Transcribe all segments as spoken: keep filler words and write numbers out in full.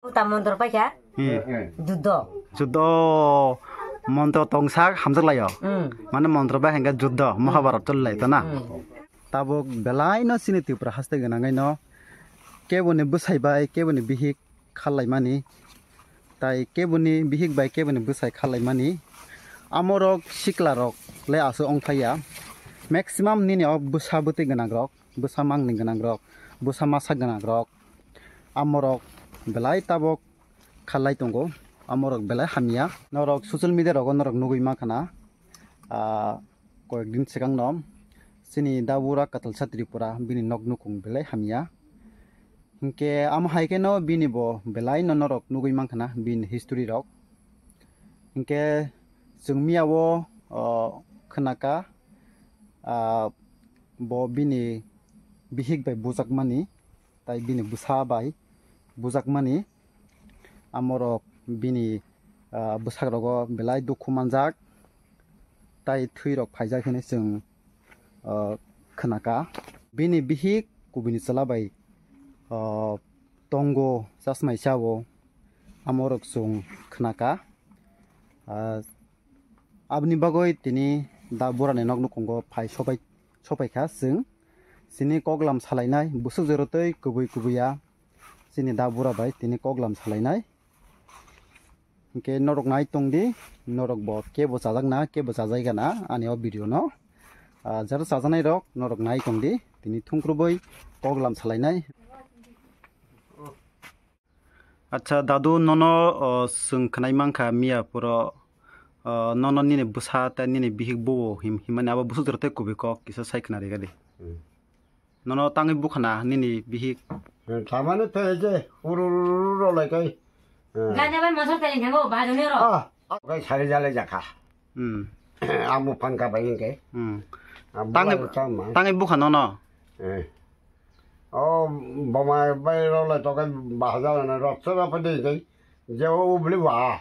Uta montro paikha. Hmm. Judo. Judo montro tongsak hamjak laio. Hmm. Mane montro bai hingke judo Mahabharat choli lai tana. Hmm. Tabuk belai no chini Tripura haste gwnangwi no keboni bwsai bai keboni bihik khallaimani, tai keboni bihik bai keboni bwsai khallaimani, amorok siklarok le aswk ongthaiya. Maximum nini o bwsa bwtwi gwnangrok, bwsa mangni gwnangrok, bwsa masa gwnangrok, amorok belai tabok khallai tongo, amorok belai hamya. Norok social media rogo norok nugwi mankha na, ah, koyek din swkang no chini Dabura Katalsa Tripura bini nok nukung belai hamya. Hinkhe amo hai kheno bini bo belai no norok nugwi mankha na bini history rok. Hinkhe chwng miya o, o, khwnaka, ah, bo bini bihik bai bujakmani, tai bini bwsa bai bujakmani. Amorok bini, ah, bwsak rogo belai dukhu manjak, tai thwi rok phaijak hinwi chwng, ah, khwnaka. Bini bihik kubuni chwla bai, ah, tongo chasmai chao, amorok chwng khwnaka. Ah, aboni bagwi tini Dabura ni nok nukhungo phai sopai, sopai kha chwng. Chini koklam salainai bwswk jorotwi kubui kubui ya chini Dabura bai tini koklam salainai. Hinkhe norok nai tongdi, norok bo kebo chajakna, kebo chajaigana ani o video no. Ah, jara chajaknai rok norok nai tongdi, tini thungkrubui koklam salainai. Acha dadu, nono, o, chwng khwnai mankha miya phuru, o, nono nini bwsa tei nini bihik buo him-, himani abo bwswk jora tei kubui kok kisa sai khwna rega di. Hmm. Nono tangwi bukhana nini bihik. Hmm, thamani phai je, uru, uru, uru, uru, lai kai. Hmm. Ganja bai mosor tali thango, bajoni ro. Ah, ah, kai sari jale jakha. Hmm. Ang buphang ka bai hingke. Hmm. Ang tangwi, buphang tama. Tangwi bukha nono. Eh. O boma bai rok lai tokai bahajal na rok sora pa dei kai. Je o ubli wa.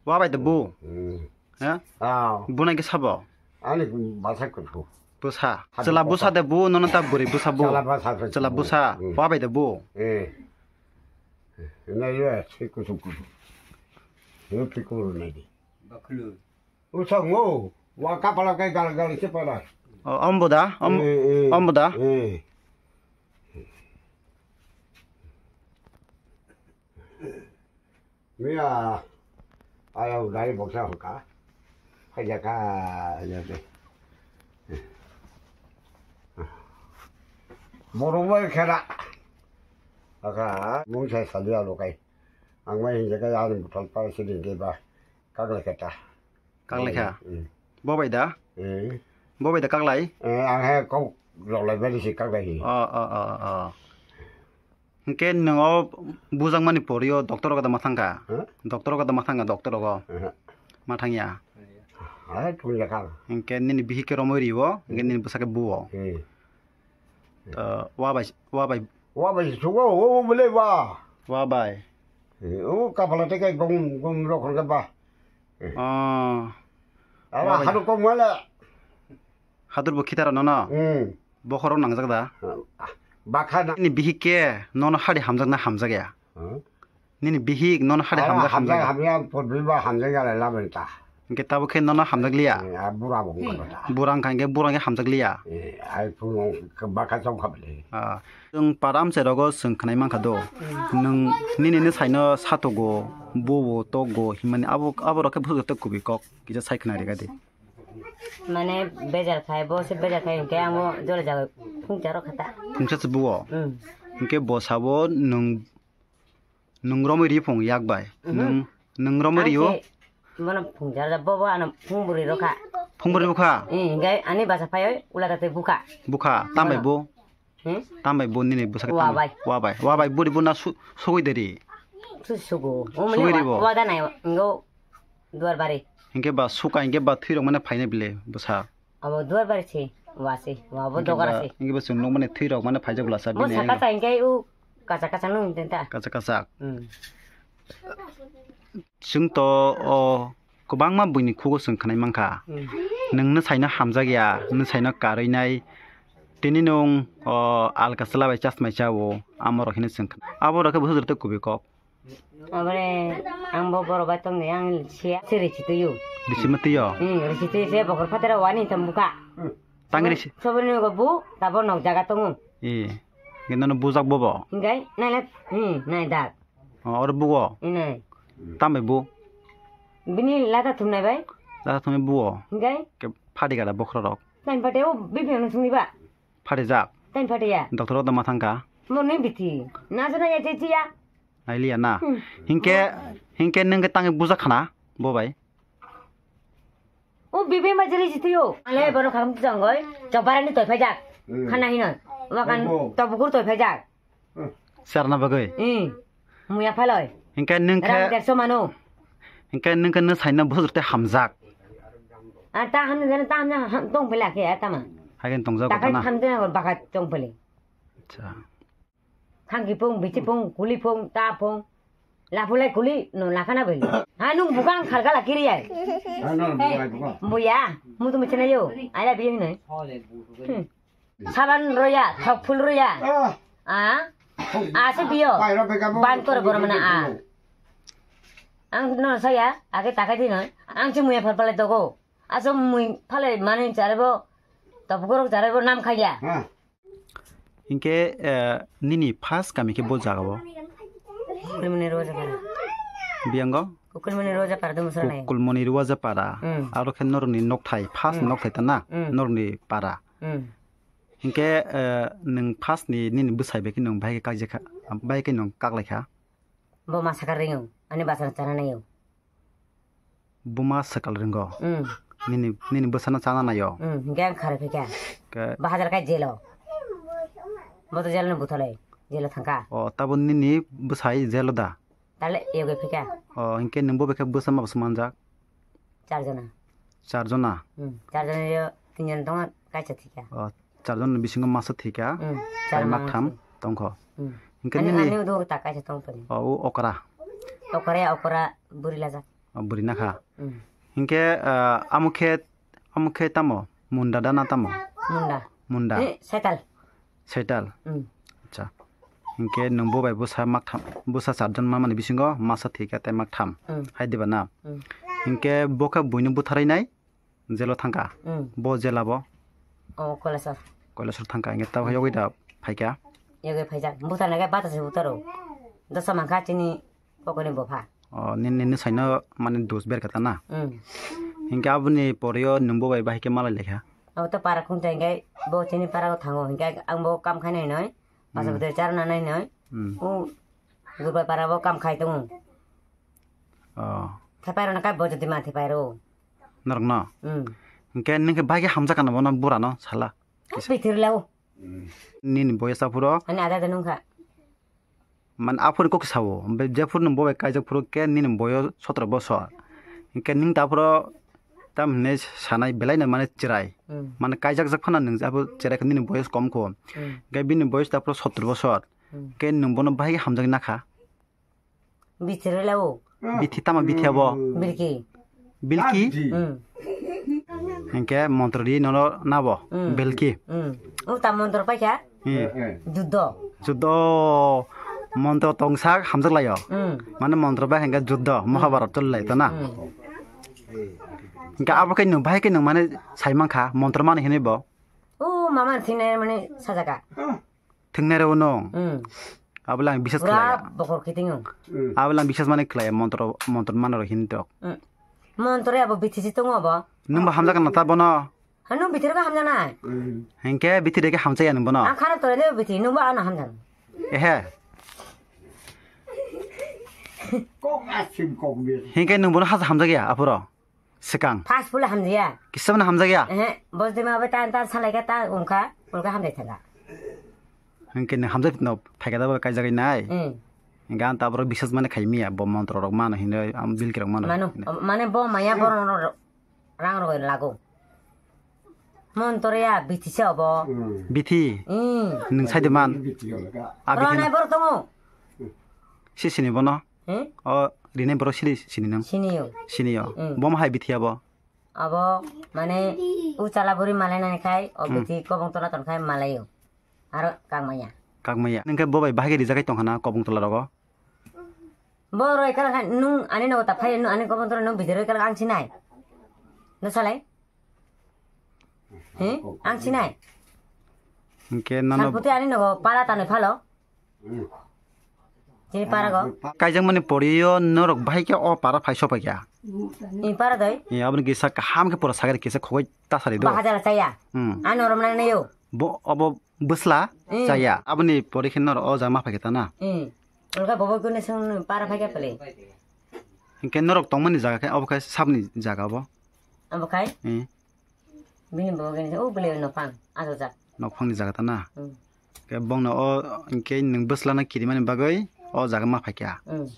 Wa bai de bu. Hmm. Ha? Ah. Bunai ke sabo. Ani basa kuthu. Busa. Hadu chela busa kopa. De bu nono ta buri busa bu. Chela basa kuthu. Chela busa. Hmm. Wa bai de bu. Eh. Na yo si kuthu kuthu. Yo pikuru na di. Bakulu. Usa ngo, wa kapala kai gal gal se para. O, ombo da, om-, eh, eh, ombo da. Eh. Mia, aya udari boksa hoka. Haja ka, haja de. Borok bai khera. Aka, mung sai sali alo kai. Ang mai hinja kai, ang butal pa sidi ke ba. Kaglai kata. Kaglai kha? Hmm. Bo bai da? Hmm. Bo bai da kaglai? Eh, ang he kok rok lai bari si kaglai hi. O, o, o, o. Hingke nongo bujakmani porio doctor rogo da ma thangkha? Huh? Doctor rogo da ma thangkha, doctor rogo? Huh. Ma thangya? Hai, thung ya kha. Hingke nini bihik ke romoi riwo, hingke nini bwsa ke buwo. Hmm. To, wa bai, wa bai. Wa bai sugo, o, o, bole wa. Wa bai. Eh, o, kapala te kai gom, gom rok hor ba. Oh. Awa wa bai. Haru kom wala. Hadur bo khitara nono. Hmm. Bokhoro nangjak da. Bakha na. Ni bihik ke nono hari hamjak na hamjak ya. Hmm. Nini bihik nono hade hamjak hamjak hamjak ya. Hamjak, hamjak, podri ba hamjak ya la benta. Hingke tabo khe nono hamjak liya. Eh, a bura bo wngkha ta. Bura wngkha hingke bura hingke hamjak liya. Eh, ai phung baka chong kha bele. Ah, chwng param se rogo chwng khwnai mankha do. Nwng nini ni saino satogo, bobo togo himani abo, abo rok khe bwswk joto kubui kok kisa sai khwna rega di. Mane bejar khai, bo se bejar khai hingke amo jole jaga phung charo khata. Phungsa se buo. Hmm. Hingke bo sabo nwng Nwng romwi ri phung yak bai. Mhm. Nwng, nwng romwi rio? Ang se bono phung jar jar, bo, bo ano phung bwrwi rokha. Phung bwrwi bwkha? Eh, hingke ani basa phaioi, ula tate bukha. Bukha, tam bai bo? Hmm? Tam bai bo nini bwsa ke wa tam bai. Wa bai. Wa bai, buri bo na su-, sugui deri? Su-, sugu. Sugui ribo? Wa, wa da nai, ngo duar bari. Hingke ba suka, hingke ba thwi rok mane phainai bile bwsa. Abo duar bari se, wa se, wa bo dogar se. Hingke ba chwng nukmani thwi rok mane phaijak bwlasa. Bo bini saka sa hingke u kacha kacha nung tenta. Kacha kacha. Hmm. Chwng to o kwbangma buini khugo chwng khwnai mankha. Hmm. Nwng nwsaino hamjak ya, nwsaino karwi nai. Tini nwng o alka chwla bai chasmai cha o, amo rok hino chwng khna. Abo rok khe bwswk jora tei kubui kok. Abore ang bo borok bai tongdi ang siya se risi tuyu. Risi ma tuyo. Hmm, risi tuyu se bokor fatara wani tam buka. Tang risi. Soboni go bu tabo nok jaga tongo. Eh. Gendo no bujak bobo. Hingai nai la hmm nai dak. Oh, oro bugo. Inai. Tambe bu. Bini lata thumnai bai. Lata thumnai bugo. Hingai. Ke phadi gada bokhro rok. Tain pate o bibi no sungni ba. Phadi jak. Tain pate ya. Doctor o dama thangka. Mo ni biti. Na sana ya je ya. Ailiya na. Hmm. Hinke, hinke nengke tangi buja khana, bo bai. O bibi ma jeli jitiyo. Ale bono kham jangoi. Chopara ni toi phajak. Hmm. Khana hino. Wakan tobukur toi phajak. Serna bagwi. Hmm. Muya phaloi. Hinke nengke. Rang derso mano. Hinke nengke no saina bujur te hamjak. A ta ham jana ta ham tong phela ke a tama. Hagen tong jago. Takai khana. Ham jana baka tong phele. Acha. Khangki phung, bichi phung, kuli phung, ta phung. Lapulai kuli, no lakana bai. Ha nung bukang khalkala kiri ai. Ano bukai buka. Buya, mutu muchina yo. Ai la biyo hinai. Hmm. Saban roya, thok phul roya. Ah. Ah. Ase biyo. Pai ro beka bo. Ban kor bor mana a. Ang no saya, age takai di noi. Ang chi muya phal pale dogo. Aso mui phale mani charebo. Topgorok charebo nam khaya. Ha. Hinkhe, eh, nini first kami khe bo jaga o? Kukulmani Rojapara. Biyango? Kukulmani Rojapara dum sura nai. Kukulmani Rojapara. Hmm. Aro khe norokni nokthai, first Hmm. nokthai ta na? Hmm. Norokni para. Hmm. Hinkhe, eh, nwng first ni nini bwsai bai khe nwng bahai khe kakjekha, bahai khe nwng kaklaikha? Bo ma sakar ringyo, ani bwsano chana naio. Buma sakal ringo. Mm. Nini, nini bwsano chana naio. Mm, hinkhe ang kharwi phikha. Ke Bo hajar kai jelo. Bo to jelo ni buthalai. Jelo thangkha. O, tabo nini bwsai jelo da? Tale yogi phikha. O, hinkhe nwng bo bekhe bwsa ma bwsa manjak? Char jona. Char jona? Mm, char jona yo tin jona tongo kaisa thikha. O, char jona bisingo masa thikha. Mm, Tai char maktham masa. Tongkho. Mm. Hinkhe Ani, nini ani udo ta kaisa tongphani. O, o okra. Okra ya okra buri lajak. O, buri nakha. Mm. Hinkhe, ah, amo khe, amo khe tamo? Munda da na tamo? Munda. Munda. Eh, setal. Setal. Mm. Acha. Hinkhe nwng bo bai bwsa maktham, bwsa charjon mamani bisingo masa thikha tei maktham. Mm. Hai diba na? Mm. Hinkhe bo khe buino butharinai jelo thangkha. Mm. Bo jela bo? O, Koilashwar. Koilashwar thangkha. Hinkhe tabo yogwi da phaikha? Yogwi phaijak. Butharnai khe bata se butharo. Dosa mankha chini pokoni bopha. O, nini, nini saino mane dos berkha ta na? Mm. Hinkhe aboni poreo nwng bo bai bahai khe malai laikha? Abo to para khunta hinkhe bo chini para o thango. Hinkhe ang bo kam khainai noi. Masa Mm. bwtwi charwna nainai. Mm. O Gurbai para bo kam khai tongo. O. Thepai rwna kai bo jodi ma thepai rw. Norok no? Mm. Hinkhe nini khe bahai khe hamjak kana bono bura no sala? Kisa. Bithir lao. Nini boyos aphuro? Ani ada ada nungkha. Man aphuro kok sao. Be jephuru nung bobai kaijak phuru khe nini boyos sotro bosor. Hinkhe ning ta aphuro tam hinwi sanai belai no mane chwrai. Mm. Mane kaijak jak phano nung aphuru chwrai khe nini boyos kom kho. Mm. Hinkhe bini boyos ta aphuro sotro bosor. Mm. Hinkhe nung bono bahai khe hamjak nakha. Bithi rwlao. Bithi tama bithi abo? Bilki. Bilki? Hmm. Hinkhe montro ri nono nabo? Hmm. Bilki? Hmm. O ta montro paikha? Hmm. Juddo. Juddo. Montro tongsak hamjak laio. Hmm. Mane montro bai hinkhe juddo, Mahabharat choli lai to na? Hmm. Hinkhe abo khe nwng bahai khe nwng mane sai mankha, montro mani hinwi bo? O mama thingnai mane sajaka. Thingnai rw nung. Hmm. Abo lang bisas khlaiya. Pura bokor kiting o. Abo lang bisas mani khlaiya montro, montro mano rw hinwi tok. Hmm. Montro abo bithi si tongo abo. Nung bo hamjak na ta bono? Ha, nung bithi rw hamjak nai? Hinkhe bithi de khe hamjak ya nung bono? Ang khana tore de bithi, nung bo ano hamjak. Ehe. Kok asim kok bir. Hinkhe nung bono hasa hamjak ya aphuro? Swkang. First pula hamjaya. Kisa mano hamjakya? Ehe, bos de ma bai tan tan salai ka ta ungka, ungka hamjai thanga. Hingke nang hamjai no phaika da bai kaijagwi nai. Hmm. Hingke ang tabro bisas mane khai miya, bo montro rok mano hinoi, am bilki rok mano. Mano, hinoi. Mane bo maya bo rang rok lago. Montro ya bithi se obo. Bithi? Hmm. Nung sai de man. Bithi. A bithi. Rona na. Bor tongo. Si sini bono? Hmm? O rinai borok sini, sini nang? Sini yo. Sini yo. Hmm. Bo ma hai bithi abo? Abo mane u chala buri malai nani khai, o hmm, bithi kobong tola ton khai malai yo. Aro kang maya. Kang maya. Nang khe bo bai bahai khe rijak khai tong khana kobong tola rogo? Bo roi kala khan nung ani nogo ta phai nung ani gobon toro nung bidire kala ang sinai. No salai. He? Ang sinai. Hingke nano Sanpute ani nogo para tanoi phalo. Chini para go. Kaijak mani poriyo norok bahai khe o para phai sopai kha. Ni para doi. Ni aboni kisa kaham khe pura sagari kisa khogoi tasari do. Bahajala chaya. Hmm. Ano rom nang nayo. Bo obo bwsla Hmm. chaya. Aboni pori khe norok o jama phai khe tana. Hmm. Olga bobo gune sung para phai kha pele. Hingke norok tongmani jaga khe obo khe sabni jaga obo. Obo khai? Hmm. Bini bobo gune o bele no phang. Aso jak. Nok phangni jaga tana. Hmm. Ke bongno o hingke nwng bwslano kirimani bagwi o jaga ma phaikha. Hmm.